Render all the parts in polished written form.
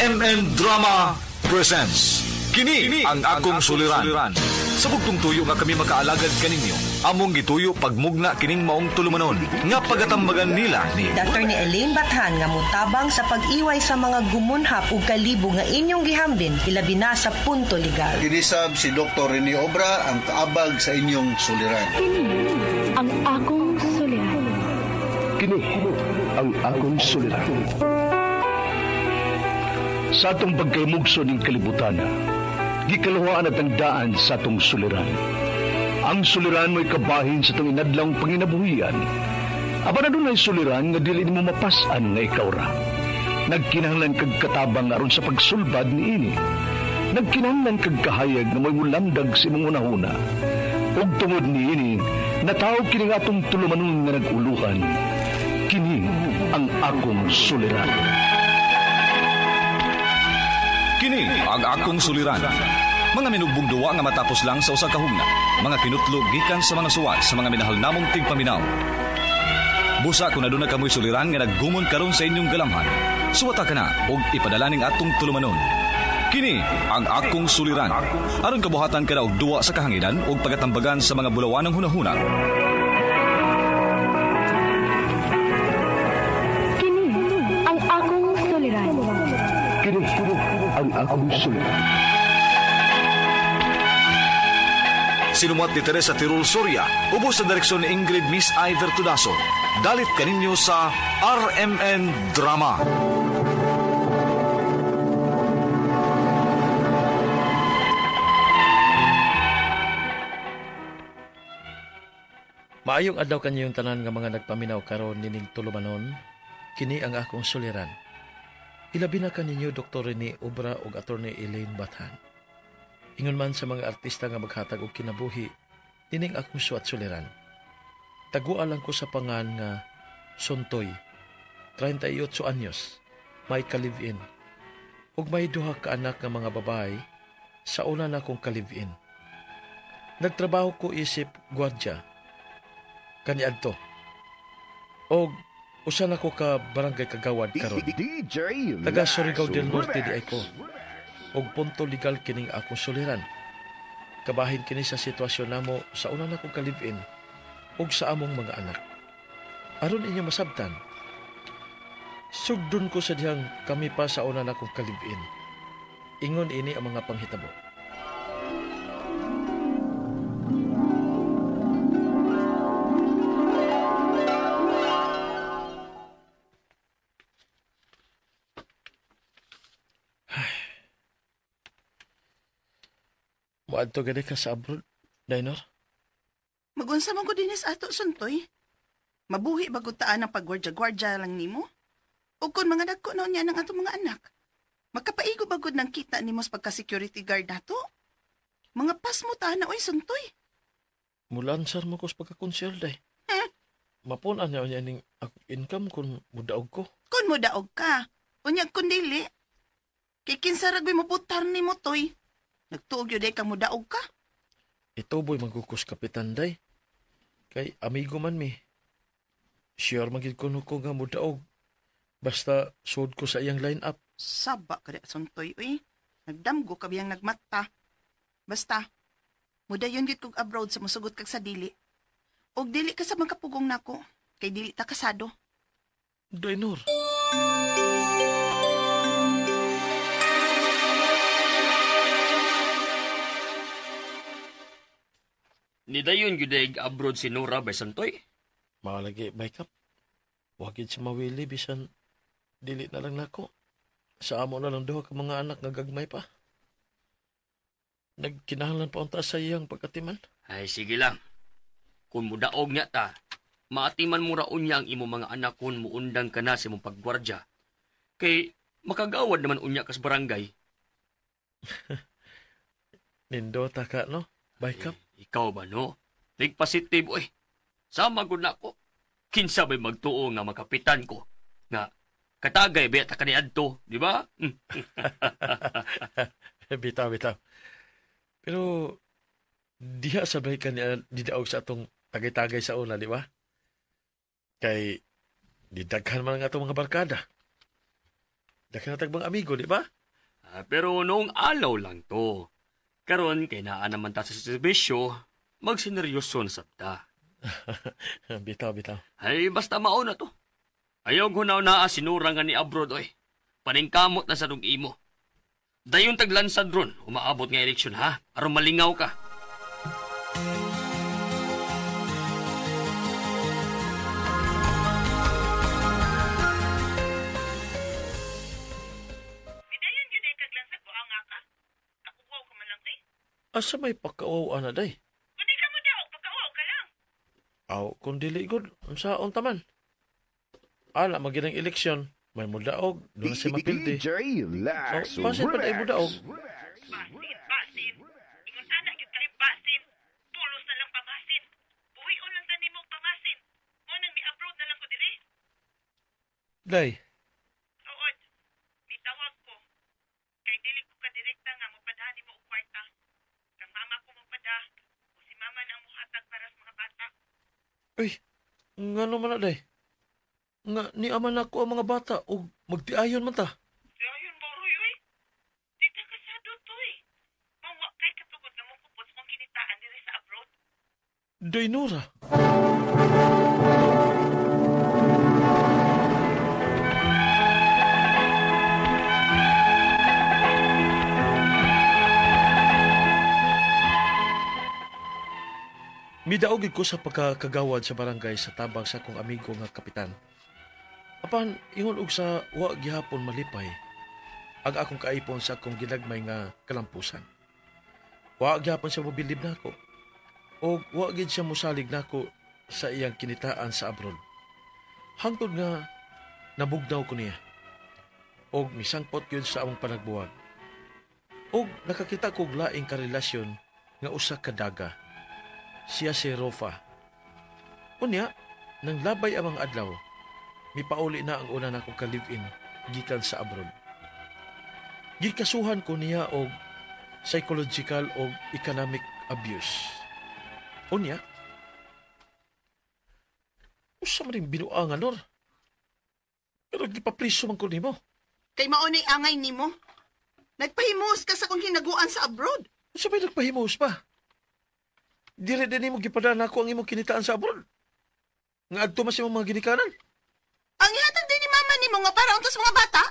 RMN Drama presents Kini ang akong suliran. Sa bugtong tuyo nga kami makaalagad kaninyo, among gituyo pagmugna kining maong tulumanon nga pagatambagan nila ni Attorney Elaine Bathan nga motabang sa pag-iway sa mga gumunhap ug kalibo nga inyong gihambin ilabi na sa punto legal. Kinisab si Dr. Rene Obra ang kaabag sa inyong suliran. Kini ang akong suliran. Kini ang akong suliran. Sa atong pagkaymugso ning kalibutan, gikaluhaan at ang daan sa atong suliran. Ang suliran mo'y kabahin sa atong inadlawng panginabuhian. Apan adunay suliran nga dili nimo mapas-an nga ikaw ra. Nagkinahanglan kag katabang aron sa pagsulbad niini. Nagkinahanglan kag kahayag nga mo'y mulamdag sa imong hunahuna. Ug tungod niini, natawag kini nga atong tulumanon nga nag-uluhan. Kini ang akong suliran. Kini ang akong suliran. Mga minugbong duwa nga matapos lang sa usa ka hugna. Mga kinutlo gikan sa mga suwat sa mga minahal namong tigpaminaw. Busa kung aduna kamoy suliran nga naggumon karon sa inyong galamhan. Suwata ka na og ipadala ning atong tulumanon. Kini ang akong suliran. Aron kabuhatan ka na og duwa sa kahanginan og pagatambagan sa mga bulawanang hunahuna. Kini ang akong suliran. Kini ang akong suliran. Sinumat ni Teresa Tirul Soria, ubos sa direksyon ni Ingrid Miss Iver Tudaso. Dalit kaninyo sa RMN Drama. Maayong adlaw kanyong tanan nga mga nagpaminaw karon nining tulumanon, kini ang akong suliran. Ilabi na kaninyo Dr. Rene Obra ug Attorney Elaine Bathan. Ingon man sa mga artista nga maghatag og kinabuhi, nining akong suwat suliran. Tagua lang ko sa pangan nga Sontoy, 38 anyos, may ka-live-in. Ug may duha ka anak nga mga babae sa una na akong ka-live-in. Nagtrabaho ko isip gwardya kaniadto. Og usa na ko ka barangay kagawad karon. Taga Surigao del Norte di ay ko. Og punto legal kining akong suliran. Kabahin kini sa sitwasyon namo sa una na kong ka-live-in ug sa among mga anak. Aron inyo masabtan, sugdon ko sa dihang kami pa sa una na kong ka-live-in. Ingon ini ang mga panghitabo. Muadto gani ka sa abroad, Dainor? Magunsa man ko dinis ato, Suntoy. Mabuhi ba gud taan ang pagwardya-gwardya lang nimo? O kung mga dagko na niya ng atong mga anak, magkapaigo ba gud ng kita nimo sa pagka-security guard nato? Mga pas mo taan na, oy, Suntoy. Mulansar mo ko sa pagkakonsel, day. Mapunan niya niya ning akong income kung mudaog ko. Kung mudaog ka, unyag kun dili. Kay kinsa ra gyud mobutar nimo, Toy. Nagtuog yun day kang mudaog ka. Ito, boy, magkukos kapitan, day. Kay amigo man mi. Sure magid kuno ko nga mudaog. Basta suod ko sa iyang line-up. Saba ka di, Suntoy, uy. Nagdamgo ka biyang nagmata. Basta, mudayon gyud kog abroad sa musugot kag sa dili. Og dili ka sa magkapugong nako, kay dili ta kasado. Dainor. Nidayon gyud ay abroad si Nora bay Santoy. Malagi bay kap. Wagid si mawili bisan dili na lang nako. Sa amo na lang duha ka mga anak nga gagmay pa. Nagkinahanglan pa unta sa iyang pagkatiman. Ay sige lang. Kung mudaog niya ta, maatiman mo raon niya ang imong mga anak kung muundang ka na sa imong paggwardya. Kay makagawad naman unya kas barangay. Nindota ka no? Bay kap. Ikaw ba, no? Nagpositive, oy. Sama gud na ko. Kinsa ba'y magtuo nga makapitan ko? Nga, katagay ba ta kaniadto, di ba? Bitaw, bitaw. Pero, diha sabay ka niya didaog sa atong tagay-tagay sa una, di ba? Kay, didaghan man ang atong mga barkada. Daghan bang amigo, di ba? Pero noong alaw lang to. Karon kay naa naman ta sa serbisyo, magsineryoso na sabta. Bitaw, bitaw. Ay, basta mao na to. Ayaw hunaw naa sinura nga ni abroad, oy. Paningkamot na sa dug imo. Dayon taglansad ron, umaabot nga eleksyon, ha? Aron malingaw ka. Midayon yun ay kaglansad ko ang ka. Nakuwaw ka man lang, eh. Asa may pagkauaw na, day? Kundi ka mo daw, pagkauaw ka lang. Aw, kung dili gud, unsaon taman? Ala, maginang eleksyon. May mudaog, doon na siya mapildi. DJ Lax So, basin pa na imudaog. Basin, basin. Ingon anak yun kayo, basin. Pulos na lang pamasin. Buhion lang tanim mo pamasin. Mo nang mi-abroad na lang ko diri. Day. Ood, mitawag ko. Kay dili ko kadirekta nga mopadani mo og kwarta. Kang mama ko mopada, o si mama na ang muhatag para sa mga bata. Uy, ngano man na, day? Nga, ni ama na ko ang mga bata o magtiayon man ta. Tiayon ba, Roy, uy? Di ta kasado to, eh. Mawa kay katugod nga mukupot mong kinitaan diri sa abroad. Day, Nora. Midaog ko sa pagkakagawad sa barangay sa tabang sa akong amigo nga kapitan. Apan, ingon og sa wa gihapon malipay ang akong kaipon sa akong ginagmay nga kalampusan. Wa gihapon siya mobilib nako o wa gid siya mosalig nako sa iyang kinitaan sa abroad. Hangtod nga nabugnaw ko niya og misangpot yun sa among panagbuwag. Og nakakita kog laing karelasyon nga usa ka daga. Siya si Rofa. Unya, nang labay amang adlaw, mipauli na ang una nakong ka-live-in gikan sa abroad. Gikasuhan ko niya og psychological og economic abuse. Unya, usa man ring binuangan, Nor. Pero gipapriso man ko nimo. Kay maunay angay nimo. Nagpahimuos ka sa kong hinaguan sa abroad. Usa may nagpahimuos pa? Dire din nimo gipadala ko ang imong kinitaan sa abroad. Nga adto mas imong mga ginikanan. Ang ihatag din ni mama nimo nga para untos mga bata?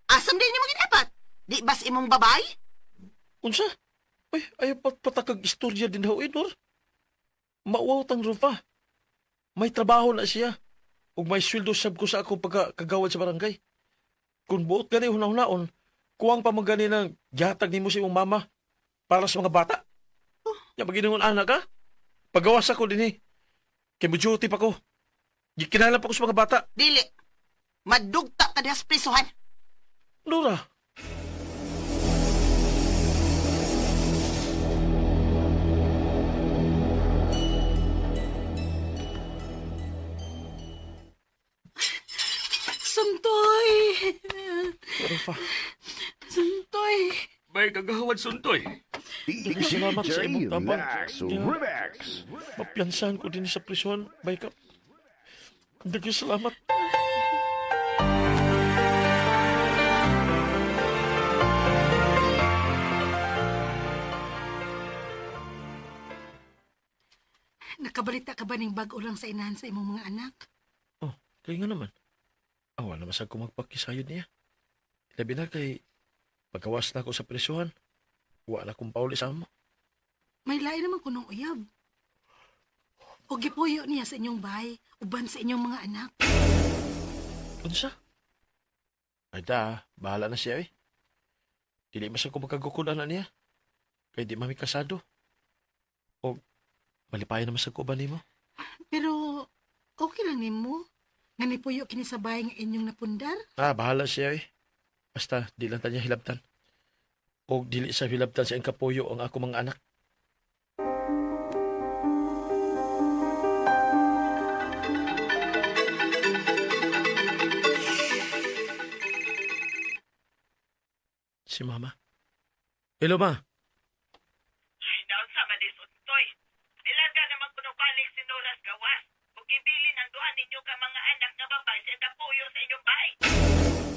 Asam din nimo ginapat? Di bas imong babay? Unsa? Ay, ayaw patakag istorya din daw, Nor. Mauwaw tang Rufa. May trabaho na siya. Ug may sweldo sab ko sa akong pagkagawad sa barangay. Kung buot gani hunahunahon, kuwang pa man gani ng gihatag nimo sa imong mama para sa mga bata. Oh. Ya maginingon anak ka? Pagawas ako dinhi. Kay mo duty pa ko. Gikinahanglan pa ko sa mga bata. Dili. Madugta ka diha sa prisuhan. Nora. Suntoy! Rufa. Suntoy! May kagahawad, Suntoy. Salamat sa imong tabang. Relax. Mapiyansahan ko din sa prisuhan. Bay ka. Daghang salamat. Nakabalita ka ba ning bag-o lang sa inahan sa imong mga anak? Oh, kaya nga naman. Awa na masag ko magpakisayod niya. Labi na kay pagkawas na ako sa presuhan, wala kong pauli sa amo. May lain naman kunong uyab. O gipuyo niya sa inyong bahay, uban sa inyong mga anak. Unsa? Ay da, bahala na siya eh. Dili masag ko magkagukod na niya. Kay di mami kasado. O malipayan naman sa kuban nimo. Pero okay lang nimo. Nga nipuyo kini sa bahay nga inyong napundar? Ah, bahala siya eh. Basta di lang ta niya hilabtan. O dili sa hilabtan sa iyang kapuyo ang ako mga anak. Si Mama. Hello, Ma. Ay, daon sa madisuntoy. Nilaga naman kuno balik si Noras gawas. Ug gibilin ang duha ninyo ka mga anak nga babae sa kapuyo sa inyong bahay.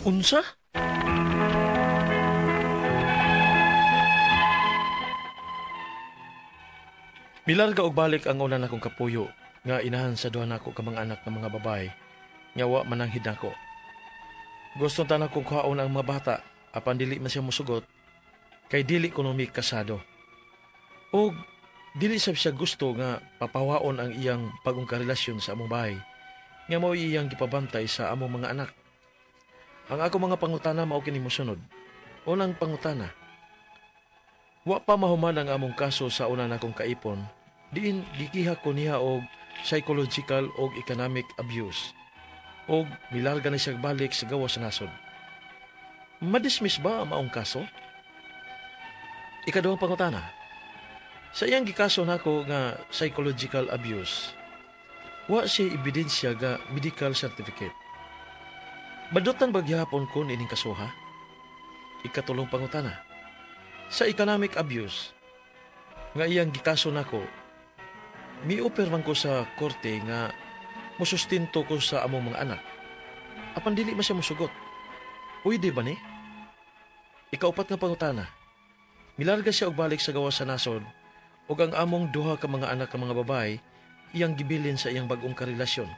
Unsa? Milarga og balik ang una nakong kapuyo nga inahan sa duha nako ka mga anak nga mga babae nga wa mananghid nako. Gusto ta nakong kuhaon ang mga bata apan dili man siya mosugot kay dili kuno mi kasado. Og dili sab siya gusto nga papawaon ang iyang bagong karelasyon sa among bahay nga mao iyang gipabantay sa among mga anak. Ang ako mga pangutana mao kini mosunod. Unang pangutana, wa pa mahuman ang among kaso sa una nakong kaipon, diin gikiha ko niya og psychological og economic abuse. Og milarga na siya balik sa gawas sa nasod. Madismiss ba ang maong kaso? Ikaduhang pangutana, sa iyang gikaso nako nga psychological abuse, wa siya ebidensya ga medical certificate. Badutan ba gihapon ko nining kasuha? Ikatulong pangutana, sa economic abuse nga iyang gikaso nako, miuper man ko sa korte nga mosustinto ko sa among mga anak. Apan dili man siya mosugot. Pwede ba ni? Ikaupat nga pangutana, milarga siya og balik sa gawas sa nasod ug ang among duha ka mga anak ka mga babae iyang gibilin sa iyang bag-ong karelasyon.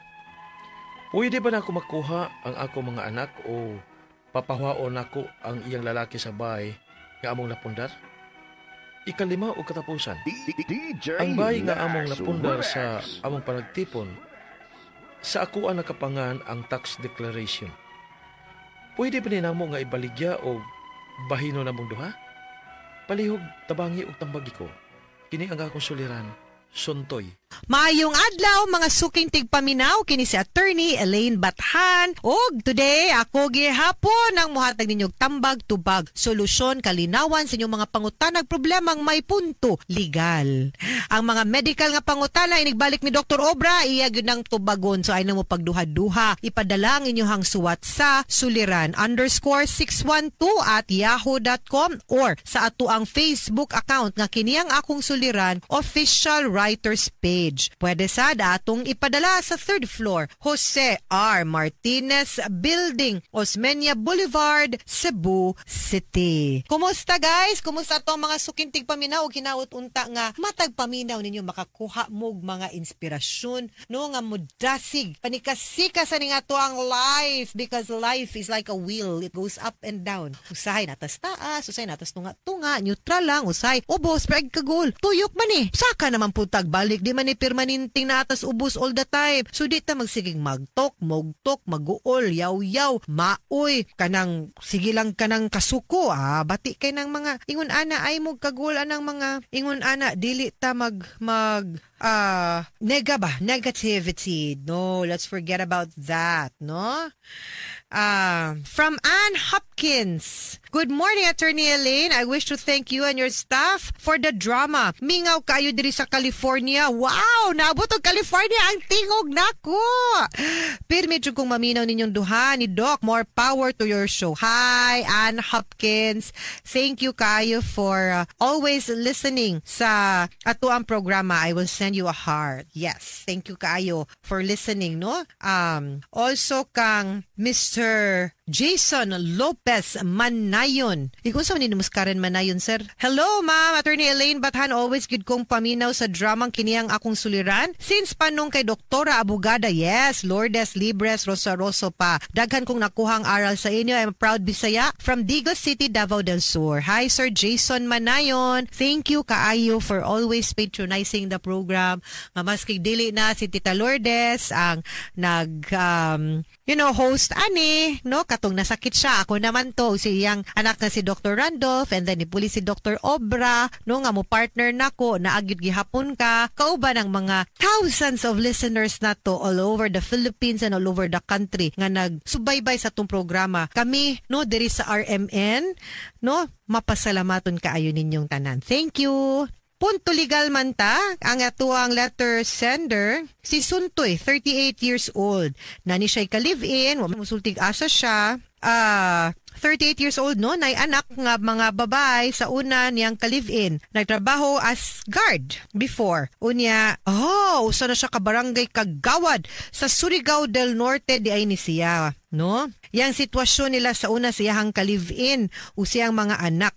Pwede ba nako makuha ang ako mga anak o papahuaon nako ang iyang lalaki sa bahay nga among napundar? Ikalima o katapusan, DJ ang bahay nga among Lax napundar sa Remix. among panagtipon, sa akuan nakapangan ang tax declaration. Pwede ba ninamo nga ibaligya o bahino namong duha? Palihog tabangi og tambagi ko. Kini ang akong suliran, Suntoy. Maayong adlaw mga suking tigpaminaw, kini si Attorney Elaine Bathan. Og today ako gihapon ang mohatag ninyo og tambag tubag, solusyon kalinawan sa inyong mga pangutanag problemang may punto legal. Ang mga medical nga pangutana inigbalik ni Dr. Obra iya gyud nang tubagon, so ay na mo pagduha-duha. Ipadala ang inyong suwat sa suliran_612@yahoo.com or sa ato ang Facebook account nga kini ang akong suliran official writers page. Pwede sad atong ipadala sa 3rd floor, Jose R. Martinez Building, Osmeña Boulevard, Cebu City. Kumusta guys? Kumusta to ang mga sukintig paminaw? Hinaot unta nga matag paminaw ninyo makakuha mog mga inspirasyon, no, nga mudasig panikasika sa ni nga to ang life, because life is like a wheel, it goes up and down. Usahay natas taas, usahay natas tunga-tunga, neutral lang, usahay ubos preg kagol, tuyok man eh. Saka naman putag balik, di man ni permanenteng natas ubos all the time. So di ta magsiging magtok, mogtok, maguol, yaw-yaw, maoy, kanang sige lang kanang kasuko, bati kay nang mga ingon ana ay mo kagul anang mga ingon ana, dili ta mag nega ba? Negativity. No, let's forget about that, no? From Ann Hopkins. Good morning, Attorney Elaine. I wish to thank you and your staff for the drama. Mingaw kayo diri sa California. Wow! Naabot og California ang tingog nako. Pirmi jud kong maminaw ninyong duha ni Doc. More power to your show. Hi, Ann Hopkins. Thank you kayo for always listening sa ato ang programa. I will send you a heart. Yes, thank you kayo for listening, no? Also kang Mr. Jason Lopez Manayon. Ikaw sa ni Karen Manayon, sir. Hello, ma'am. Attorney Elaine Bathan, always good kong paminaw sa dramang kiniyang akong suliran. Since panong kay Doktora Abogada, yes, Lourdes Libres Rosa Roso pa. Daghan kong nakuhang aral sa inyo. I'm a proud Bisaya from Digos City, Davao del Sur. Hi, Sir Jason Manayon. Thank you kaayo for always patronizing the program. Nga maski dili na si Tita Lourdes ang nag host ani, no, katong nasakit siya, ako naman to, si iyang anak na si Dr. Randolph, and then nipuli si Dr. Obra, no, nga mo partner nako, naagyud gihapon ka, kauban ang mga thousands of listeners nato all over the Philippines and all over the country nga nagsubaybay sa atong programa. Kami, no, diri sa RMN, no, mapasalamaton kaayo ninyong tanan. Thank you. Punto legal man ta, ang atuang letter sender, si Suntoy, 38 years old. Nani siya'y ka-live-in, wa musultig asa siya. 38 years old, no, nay anak nga mga babae sa una niyang ka-live-in. Nagtrabaho as guard before. Unya, oh, usa na siya ka barangay kagawad sa Surigao del Norte di ay ni siya, no? Yang sitwasyon nila sa una sa iyahang ka-live-in o siyang mga anak.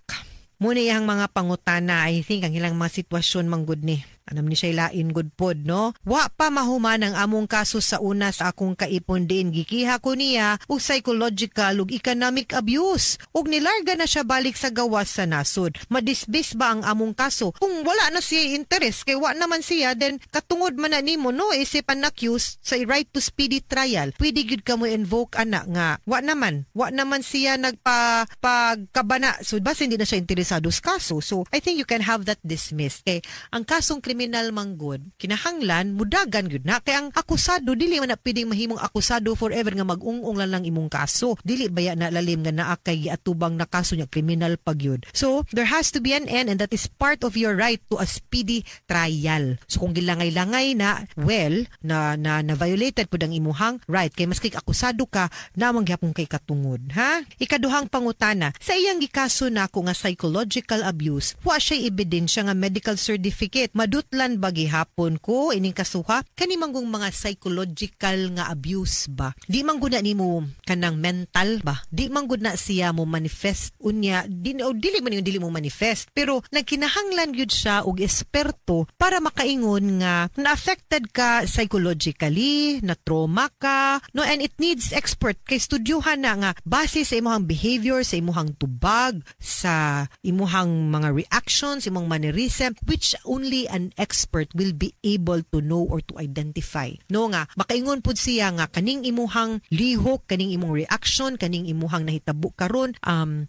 Muna iyang mga pangutana, I think ang ilang mga sitwasyon manggod ni. Anam ni siya lain good pod, no? Wa pa mahuman ang among kaso sa una sa akong kaipon din. Gikiha ko niya og psychological ug economic abuse. Ug nilarga na siya balik sa gawas sa nasod. Madismiss ba ang among kaso? Kung wala na siya interest, kay wa naman siya, then katungod man na nimo, no? Isip ang accused sa right to speedy trial. Pwede gyud ka mo invoke ana nga. Wa naman. Wa naman siya nagpa pagkabana. So basta hindi na siya interesado sa kaso. So I think you can have that dismissed. Kay ang kasong kriminal manggod, kinahanglan mudagan gyud na kay ang akusado dili man na pwedeng mahimong akusado forever nga mag-ung-ung lang lang imong kaso. Dili baya na lalim nga naa kay giatubang na kaso niya kriminal pa gyud. So there has to be an end, and that is part of your right to a speedy trial. So kung gilangay-langay na, well, na na, na violated pud ang imuhang right kay maski akusado ka namang gihapon kay katungod, ha? Ikaduhang pangutana, sa iyang gikaso nako nga psychological abuse, wa siya ebidensya nga medical certificate. Madutlan ba gihapon ko ining kasuha? Kani manggong mga psychological nga abuse ba? Di man gud na nimo kanang mental ba? Di man gud na siya mo manifest unya, di o dili man yung dili mo manifest, pero nagkinahanglan gyud siya og esperto para makaingon nga na-affected ka psychologically, na trauma ka, no? And it needs expert kay studyuhan na nga base sa imong behavior, sa imong tubag, sa imuhang mga reactions, imong mannerism, which only an expert will be able to know or to identify. No nga, makaingon pud siya nga kaning imuhang lihok, kaning imong reaction, kaning imuhang nahitabo karon,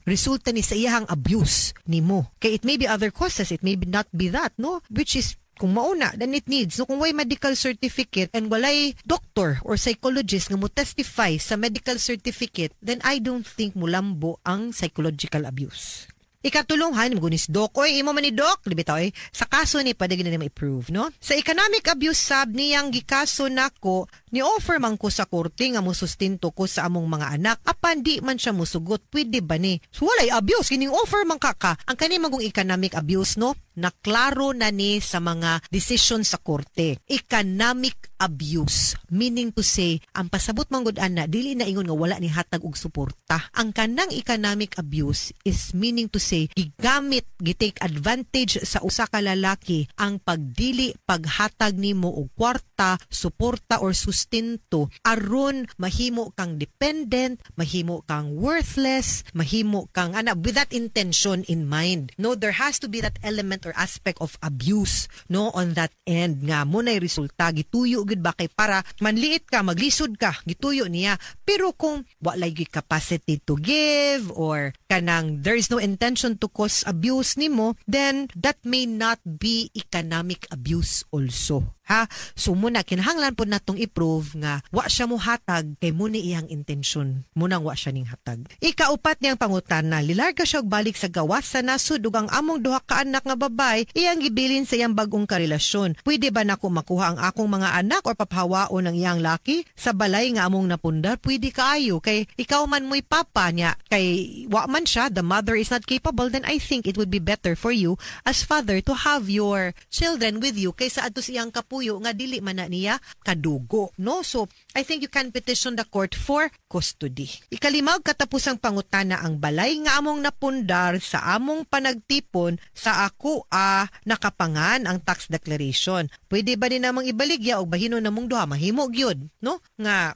resulta ni sa iyahang abuse nimo. Kay it may be other causes, it may be not be that, no? Which is kung mauna, then it needs. No, kung way medical certificate and walay doctor or psychologist nga mo testify sa medical certificate, then I don't think mulambo ang psychological abuse. Ikatulonghan, gunis Doc. Oy, imo man ni Doc. Di bitaw, eh. Sa kaso ni, pwede gina ma-prove, no? Sa economic abuse sab niyang gikaso nako, ni offer man ko sa korte nga musustento ko sa among mga anak. Apan di man siya musugot, pwede ba ni? So, walay abuse, kining offer man ka ka. Ang kani magong economic abuse, no? Naklaro na ni sa mga decision sa korte. Economic abuse. Meaning to say, ang pasabot man gud ana, dili na ingon nga wala ni hatag og suporta. Ang kanang economic abuse is meaning to say, gigamit, gi-take advantage sa usa ka lalaki ang pagdili paghatag nimo og kwarta, suporta or sustento aron mahimo kang dependent, mahimo kang worthless, mahimo kang ana with that intention in mind. No, there has to be that element or aspect of abuse, no, on that end nga mo nay resulta gituyo gud ba kay para manliit ka, maglisod ka, gituyo niya. Pero kung walay gyud capacity to give or kanang there is no intention to cause abuse nimo, then that may not be economic abuse also. Ha? So muna, kinahanglan po natong i-prove nga wa siya mo hatag kay muna iyang intensyon. Munang wa siya ning hatag. Ikaupat niyang pangutana, lilarga siya og balik sa gawas sa nasod ug ang among duha ka anak nga babay iyang gibilin sa iyang bag-ong karelasyon. Pwede ba nako makuha ang akong mga anak or papahawaon ang iyang laki sa balay nga among napundar? Pwede kaayo kay ikaw man mo'y papa niya, kay wa man siya, the mother is not capable, then I think it would be better for you as father to have your children with you kaysa adto sa iyang kapuyo nga dili man na niya kadugo, no? So I think you can petition the court for custody. Ikalima ug katapusang pangutana, ang balay nga among napundar sa among panagtipon sa ako a nakapangan ang tax declaration. Pwede ba ni namang ibaligya og bahinon namong duha? Mahimo gyud, no? Nga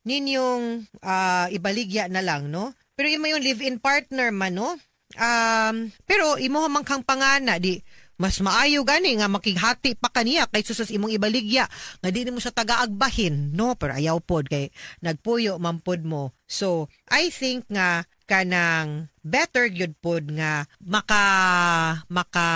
ninyong ibaligya na lang, no? Pero imo yung live-in partner man, no? Pero imo man kang pangana di mas maayo gani nga makighati pa kaniya kaysa sa imong ibaligya nga di nimo siya tagaagbahin, no? Pero ayaw pod kay nagpuyo man pod mo. So I think nga kanang better gyud pod nga maka maka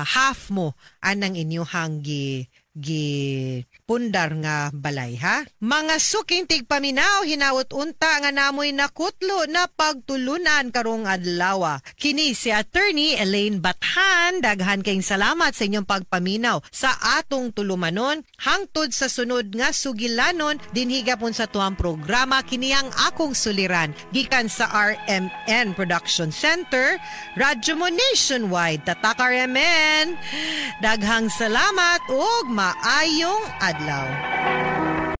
half mo anang inyuhang gi Gipundar nga balay, ha. Mga suking tigpaminaw, hinawot unta nga namoy nakutlo na pagtulunan karong adlaw. Kini si Attorney Elaine Bathan. Daghan kayong salamat sa inyong pagpaminaw sa atong tulumanon hangtod sa sunod nga sugilanon dinhi gapon sa tuang programa, kini ang Akong Suliran, gikan sa RMN Production Center, Radyo Mo Nationwide. Tatak RMN. Daghang salamat ug maayong adlaw.